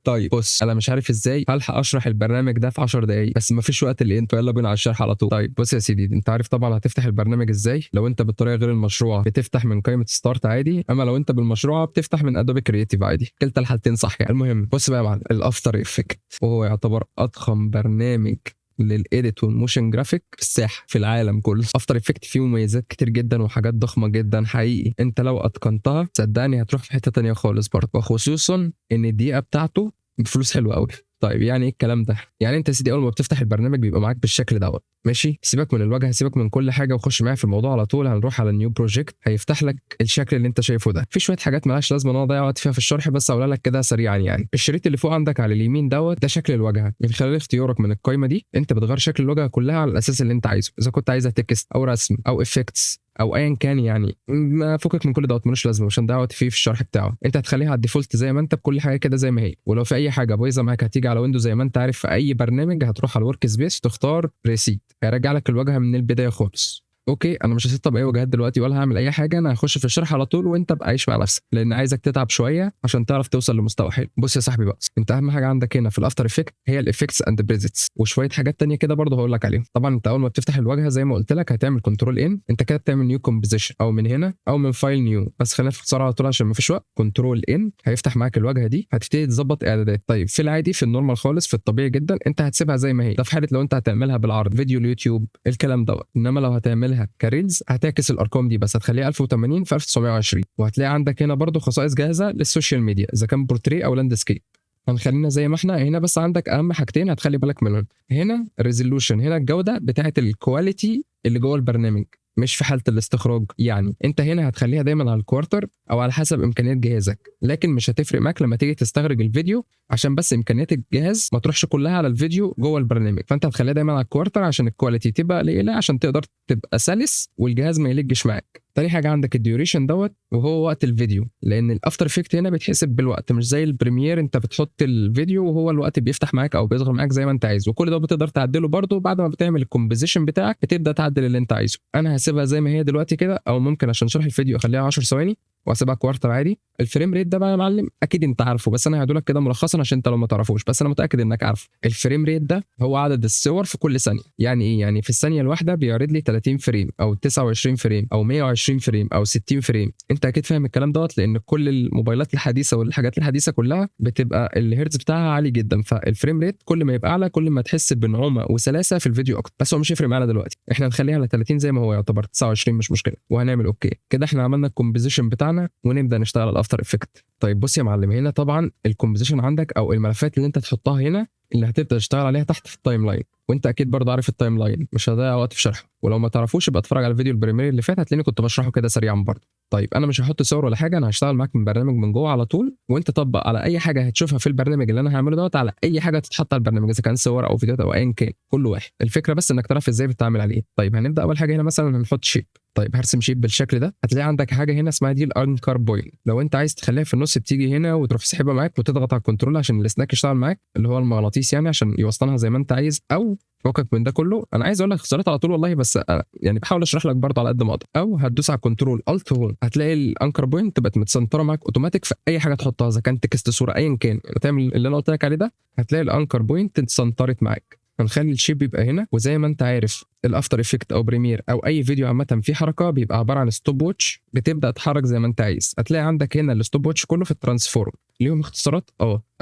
طيب بص، انا مش عارف ازاي هلحق اشرح البرنامج ده في 10 دقايق، بس مفيش وقت لل intro، يلا بينا على الشرح على طول. طيب بص يا سيدي، انت عارف طبعا هتفتح البرنامج ازاي. لو انت بالطريقة غير المشروعة بتفتح من قائمة start عادي، اما لو انت بالمشروعه بتفتح من Adobe Creative عادي، كلتا الحالتين صح يعني. المهم بص بقى يا معلم، ال After Effect وهو يعتبر اضخم برنامج لل edit وال motion graphic في الساحة في العالم كله. After Effect فيه مميزات كتير جدا وحاجات ضخمة جدا حقيقي، انت لو اتقنتها صدقني هتروح في حتة تانية خالص برضه، وخصوصا ان الدقيقة بتاعته بفلوس حلوة قوي. طيب يعني ايه الكلام ده؟ يعني انت يا سيدي اول ما بتفتح البرنامج بيبقى معاك بالشكل دوت، ماشي؟ سيبك من الواجهة، سيبك من كل حاجة، وخش معايا في الموضوع على طول. هنروح على new project، هيفتح لك الشكل اللي انت شايفه ده. في شوية حاجات مالهاش لازمه ان انا اضيع وقت فيها في الشرح، بس هقولها لك كده سريعا. يعني الشريط اللي فوق عندك على اليمين دوت ده شكل الواجهة، من خلال اختيارك من القائمة دي انت بتغير شكل الواجهة كلها على الاساس اللي انت عايزه، اذا كنت عايزها text او رسم او effects او ايا كان. يعني ما فكك من كل دوت، ملوش لازمه، مش هنضيع وقت فيه في الشرح بتاعه. انت هتخليها على ال default زي ما انت، بكل حاجة كده زي ما هي. ولو في اي حاجة بايظة معاك هتيجي على window زي ما انت عارف في اي برنامج، هتروح على ال workspace تختار reset، هيرجع لك الواجهة من البداية خالص. okay، انا مش هسطب اي واجهات دلوقتي ولا هعمل اي حاجة، انا هخش في الشرح على طول وانت ابقى عيش مع نفسك، لان عايزك تتعب شوية عشان تعرف توصل لمستوى حلو. بص يا صاحبي بقى، انت اهم حاجة عندك هنا في ال After Effect هي ال effects and presets، وشوية حاجات تانية كده برضه هقول لك عليهم. طبعا انت اول ما بتفتح الواجهة زي ما قلت لك هتعمل control N، انت كده بتعمل new composition او من هنا او من file new، بس خلينا في اختصار على طول عشان ما فيش وقت. control N هيفتح معاك الواجهة دي، هتبتدي تظبط اعدادات. طيب في العادي في ال normal خالص في الطبيعي جدا انت هتسيبها زي ما هي، ده في حاله لو انت هتعملها بالعرض فيديو اليوتيوب الكلام دوت. انما لو هتعملها ك reels هتعكس الارقام دي، بس هتخليها 1080 في 1920. وهتلاقي عندك هنا برضو خصائص جاهزة لل social media اذا كان بورتري او landscape. هنخلينا زي ما احنا هنا، بس عندك اهم حاجتين هتخلي بالك منهم. هنا resolution، هنا الجودة بتاعه ال quality اللي جوه البرنامج، مش في حاله الاستخراج. يعني انت هنا هتخليها دايما على ال quarter او على حسب امكانيات جهازك، لكن مش هتفرق معاك لما تيجي تستخرج الفيديو، عشان بس امكانيات الجهاز ما تروحش كلها على الفيديو جوه البرنامج. فانت هتخليها دايما على ال quarter عشان ال quality تبقى قليله، عشان تقدر تبقى سلس والجهاز ما يلجش معاك. تاني حاجة عندك ال duration دوت، وهو وقت الفيديو، لان ال After Effect هنا بيتحسب بالوقت، مش زي ال Premiere انت بتحط الفيديو وهو الوقت بيفتح معاك او بيصغر معاك زي ما انت عايز. وكل ده بتقدر تعدله برده بعد ما بتعمل ال composition بتاعك، بتبدا تعدل اللي انت عايزه. انا هسيبها زي ما هي دلوقتي كده، او ممكن عشان شرح الفيديو اخليها 10 ثواني واسيبها quarter عادي. ال frame rate ده بقى يا معلم اكيد انت عارفه، بس انا هقوله لك كده ملخصا عشان انت لو ما تعرفوش، بس انا متاكد انك عارفه. ال frame rate ده هو عدد الصور في كل ثانية. يعني ايه؟ يعني في الثانية الواحدة بيعرض لي 30 frame او 29 frame او 120 frame او 60 frame. انت اكيد فاهم الكلام دوت، لان كل الموبايلات الحديثة والحاجات الحديثة كلها بتبقى الهيرتز بتاعها عالي جدا، فال frame rate كل ما يبقى اعلى كل ما تحس بنعومه وسلاسه في الفيديو اكتر. بس هو مش هيفرق معانا دلوقتي، احنا هنخليها على 30 زي ما هو يعتبر 29 مش مشكلة، وهنعمل okay. كده احنا عملنا ال composition بتاعنا ونبدا نشتغل على ال After Effect. طيب بص يا معلم، هنا طبعا ال composition عندك او الملفات اللي انت تحطها هنا اللي هتبدا تشتغل عليها تحت في ال timeline، وانت اكيد برضه عارف ال timeline، مش هضيع وقت في شرحه، ولو ما تعرفوش يبقى اتفرج على فيديو ال Premiere اللي فات هتلاقيني كنت بشرحه كده سريعا برضه. طيب انا مش هحط صور ولا حاجة، انا هشتغل معاك من برنامج من جوه على طول، وانت طبق على اي حاجة هتشوفها في البرنامج اللي انا هعمله دوت على اي حاجة تتحط على البرنامج، اذا كان صور او فيديوهات او ايا كان، كله واحد. الفكرة بس انك تعرف ازاي بتتعامل عليه. طيب هنبدا اول حاجة هنا مثلا هنحط shape. طيب هرسم shape بالشكل ده، هتلاقي عندك حاجة هنا اسمها دي ال anchor point، لو انت عايز تخليها في النص بتيجي هنا وتروح سحبها معاك وتضغط على ال control عشان ال snap يشتغل معاك اللي هو المغناطيس يعني عشان يوصلها زي ما انت عايز. او فكك من ده كله، انا عايز اقول لك اختصارات على طول والله، بس أنا يعني بحاول اشرح لك برضه على قد ما اقدر. او هتدوس على control alt home، هتلاقي ال anchor point بقت متسنتره معاك اوتوماتيك في اي حاجة تحطها، اذا كان text صوره ايا كان، يعني تعمل اللي انا قلت لك عليه ده هتلاقي ال anchor point اتسنترت معاك. هنخلي ال shape يبقى هنا، وزي ما انت عارف ال After Effect او Premiere او اي فيديو عامة فيه حركة بيبقى عبارة عن stopwatch بتبدا تتحرك زي ما انت عايز. هتلاقي عندك هنا ال stopwatch كله في ال transform، ليهم اختصارات،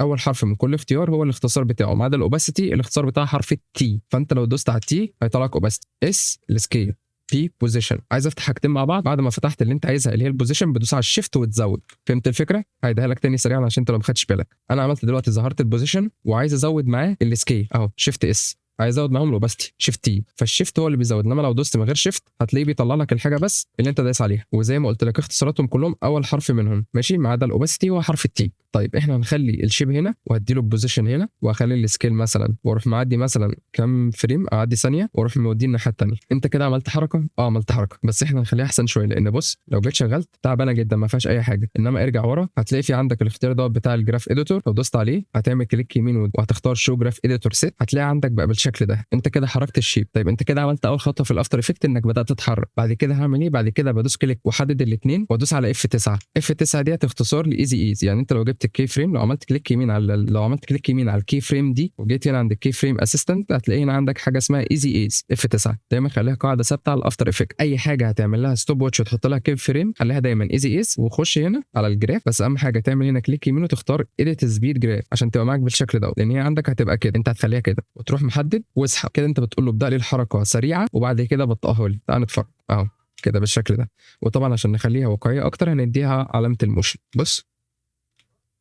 اول حرف من كل اختيار هو الاختصار بتاعه، ما عدا ال opacity الاختصار بتاعها حرف ال T، فانت لو دوست على ال T هيطلع لك opacity. S ال scale، P position. عايز افتح حاجتين مع بعض، بعد ما فتحت اللي انت عايزها اللي هي ال position بتدوس على ال shift وتزود. فهمت الفكرة؟ هعيدها لك تاني سريعا عشان انت لو ما خدتش بالك. انا عملت دلوقتي ظهرت ال position وعايز ازود معاه ال scale اهو، shift S، عايز ازود معاهم ال opacity shift T، فال shift هو اللي بيزود، انما لو دوست من غير shift هتلاقيه بيطلع لك الحاجة بس اللي انت دايس عليها. وزي ما قلت لك اختصاراتهم كلهم اول حرف منهم ماشي، ما عدا ال opacity هو حرف ال T. طيب احنا هنخلي ال shape هنا وهدي له ال position هنا، واخلي ال scale مثلا واروح معدي مثلا كام frame، اعدي ثانية واروح موديه الناحية الثانية. انت كده عملت حركة، عملت حركة، بس احنا هنخليها احسن شوية، لان بص لو جيت شغلت تعبانة جدا ما فيهاش اي حاجة. انما ارجع ورا هتلاقي في عندك الاختيار ده بتاع ال graph editor، لو دوست عليه هتعمل click يمين وهتختار show graph editor set، هتلاقي عندك بقى بالشكل بالشكل ده. انت كده حركت ال shape. طيب انت كده عملت اول خطوة في ال After Effect انك بدات تتحرك. بعد كده هعمل ايه؟ بعد كده بدوس click واحدد الاثنين وادوس على F9. F9 ديت اختصار ل easy ease. يعني انت لو جبت ال key frame، لو عملت click يمين على ال key frame دي وجيت هنا عند ال key frame assistant، هتلاقي هنا عندك حاجة اسمها easy ease F9. دايما خليها قاعدة ثابتة على ال After Effect، اي حاجة هتعمل لها stopwatch وتحط لها key frame خليها دايما easy ease. وخش هنا على ال graph، بس اهم حاجة تعمل هنا click يمين وتختار edit speed graph عشان تبقى معاك بالشكل ده، لان هي عندك هتبقى كده، انت هتخليها كده وتروح محدد واسحب كده. انت بتقول له ابدا لي الحركة سريعة وبعد كده بطئها لي. تعال نتفرج اهو كده بالشكل ده. وطبعا عشان نخليها واقعية اكتر هنديها علامة ال motion. بص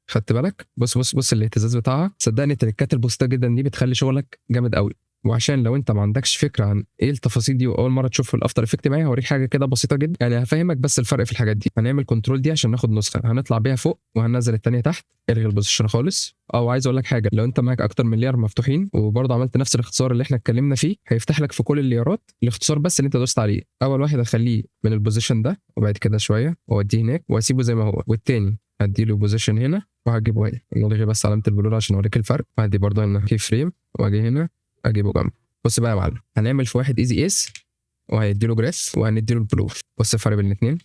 خدت بالك؟ بص بص بص الاهتزاز بتاعها. صدقني التريكات البسيطة جدا دي بتخلي شغلك جامد قوي. وعشان لو انت ما عندكش فكرة عن ايه التفاصيل دي واول مرة تشوف ال After Effect معايا، هوريك حاجة كده بسيطة جدا، يعني هفهمك بس الفرق في الحاجات دي. هنعمل control D عشان ناخد نسخه، هنطلع بيها فوق وهننزل الثانية تحت. الغي ال position خالص. او عايز اقول لك حاجة، لو انت معاك اكتر من layer مفتوحين وبرضه عملت نفس الاختصار اللي احنا اتكلمنا فيه، هيفتح لك في كل اللايرات الاختصار بس اللي انت دوست عليه. اول واحد هخليه من ال position ده وبعد كده شوية واوديه هناك واسيبه زي ما هو، والتاني هديله position هنا وهجيبه هنا. نلغي بس علامة ال blur عشان اوريك الفرق. وهدي برضه هنا key frame واجي هنا اجيبه جنب. بص بقى يا معلم، هنعمل في واحد easy ease وهيديله graph وهنديله ال blur. بص الفرق بين الاثنين،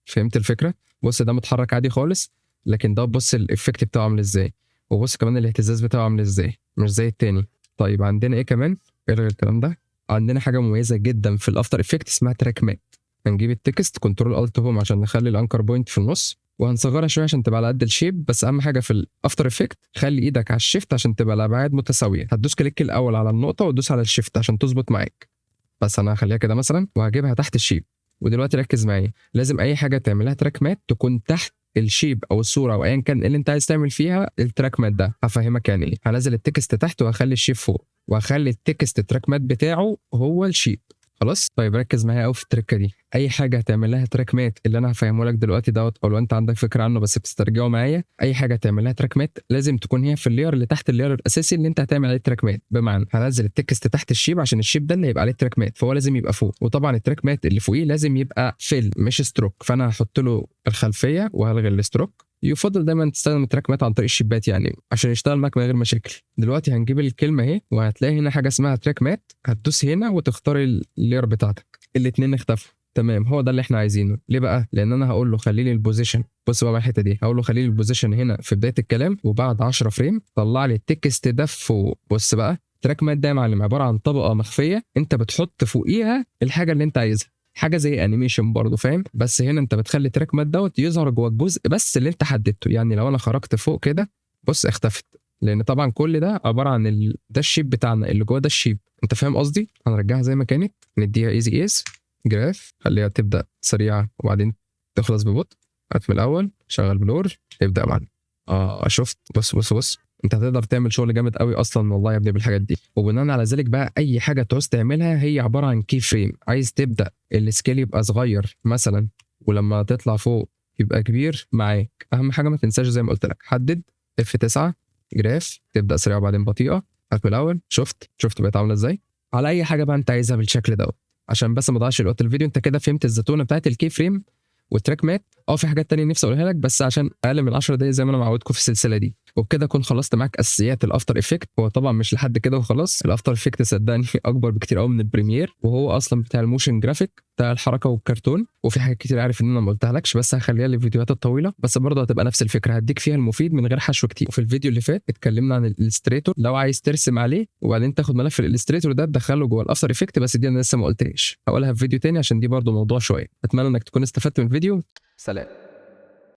فهمت الفكرة؟ بص ده متحرك عادي خالص، لكن ده بص ال effect بتاعه عامل ازاي، وبص كمان الاهتزاز بتاعه عامل ازاي، مش زي التاني. طيب عندنا ايه كمان؟ الغي الكلام ده. عندنا حاجة مميزة جدا في ال After Effect اسمها track matte. هنجيب ال text control alt home عشان نخلي ال anchor point في النص، وهنصغرها شوية عشان تبقى على قد ال shape. بس اهم حاجة في ال After Effect خلي ايدك على ال shift عشان تبقى الابعاد متساوية. هتدوس click الاول على النقطة وتدوس على ال shift عشان تظبط معاك. بس انا هخليها كده مثلا وهجيبها تحت ال shape. ودلوقتي ركز معايا، لازم اي حاجة تعملها track matte تكون تحت ال shape او الصورة او ايا كان اللي انت عايز تعمل فيها ال track matte ده. هفهمك يعني ايه. هنزل ال text تحت وهخلي ال shape فوق، وهخلي ال text track matte بتاعه هو ال shape. خلاص؟ طيب ركز معايا قوي في التركة دي. اي حاجة هتعمل لها track matte اللي انا هفهمه لك دلوقتي دوت، او لو انت عندك فكرة عنه بس بتسترجعه معايا، اي حاجة تعمل لها track matte لازم تكون هي في ال layer اللي تحت ال layer الاساسي اللي انت هتعمل عليه track matte. بمعنى هنزل ال text تحت ال shape عشان ال shape ده اللي هيبقى عليه track matte، فهو لازم يبقى فوق. وطبعا ال track matte اللي فوقيه لازم يبقى fill مش stroke، فانا هحط له الخلفية وهلغي ال stroke. يفضل دايما تستخدم ال track matte عن طريق الشيبات يعني عشان يشتغل معاك من غير مشاكل. دلوقتي هنجيب الكلمة اهي، وهتلاقي هنا حاجة اسمها track matte، هتدوس هنا وتختار ال layer بتاعتك. الاثنين اختفوا. تمام، هو ده اللي احنا عايزينه. ليه بقى؟ لان انا هقول له خلي لي ال position. بص بقى الحتة دي، هقول له خلي لي ال position هنا في بداية الكلام، وبعد 10 frame طلع لي ال text ده فوق. بص بقى، track matte ده يا معلم عبارة عن طبقه مخفية انت بتحط فوقيها الحاجة اللي انت عايزها، حاجة زي animation برضه، فاهم؟ بس هنا انت بتخلي track matte دوت يظهر جوه الجزء بس اللي انت حددته. يعني لو انا خرجت فوق كده بص اختفت، لان طبعا كل ده عبارة عن ده ال shape بتاعنا اللي جوه ده ال shape. انت فاهم قصدي؟ هنرجعها زي ما كانت، نديها easy ease graph، خليها تبدا سريعة وبعدين تخلص ببطء. هات من الاول، شغل blur، ابدا يا معلم. شفت؟ بص بص بص، انت هتقدر تعمل شغل جامد قوي اصلا والله يا ابني بالحاجات دي. وبناء على ذلك بقى اي حاجة تعوز تعملها هي عبارة عن key frame. عايز تبدا ال scale يبقى صغير مثلا، ولما تطلع فوق يبقى كبير معاك. اهم حاجة ما تنساش زي ما قلت لك، حدد F9 graph، تبدا سريعة وبعدين بطيئه. هات من الاول. شفت بقت عامله ازاي؟ على اي حاجة بقى انت عايزها بالشكل دوت. عشان بس ما اضيعش الوقت الفيديو، انت كده فهمت الزتونه بتاعت ال key frame وال track matte. في حاجات تانية نفسي اقولها لك بس عشان اقل من 10 دقايق زي ما انا معودكم في السلسلة دي. وبكده اكون خلصت معاك اساسيات ال After Effect. هو طبعا مش لحد كده وخلاص، ال After Effect صدقني اكبر بكتير قوي من ال Premiere، وهو اصلا بتاع ال motion graphic بتاع الحركة والكرتون، وفي حاجات كتير عارف ان انا ما قلتها لكش بس هخليها للفيديوهات الطويلة، بس برضه هتبقى نفس الفكرة، هديك فيها المفيد من غير حشو كتير. وفي الفيديو اللي فات اتكلمنا عن ال Illustrator، لو عايز ترسم عليه وبعدين تاخد ملف ال Illustrator ده تدخله جوه ال After Effect، بس دي انا لسه ما قلتهاش، هقولها في فيديو تاني عشان دي برضه موضوع شوية. اتمنى انك تكون استفدت من الفيديو. سلام.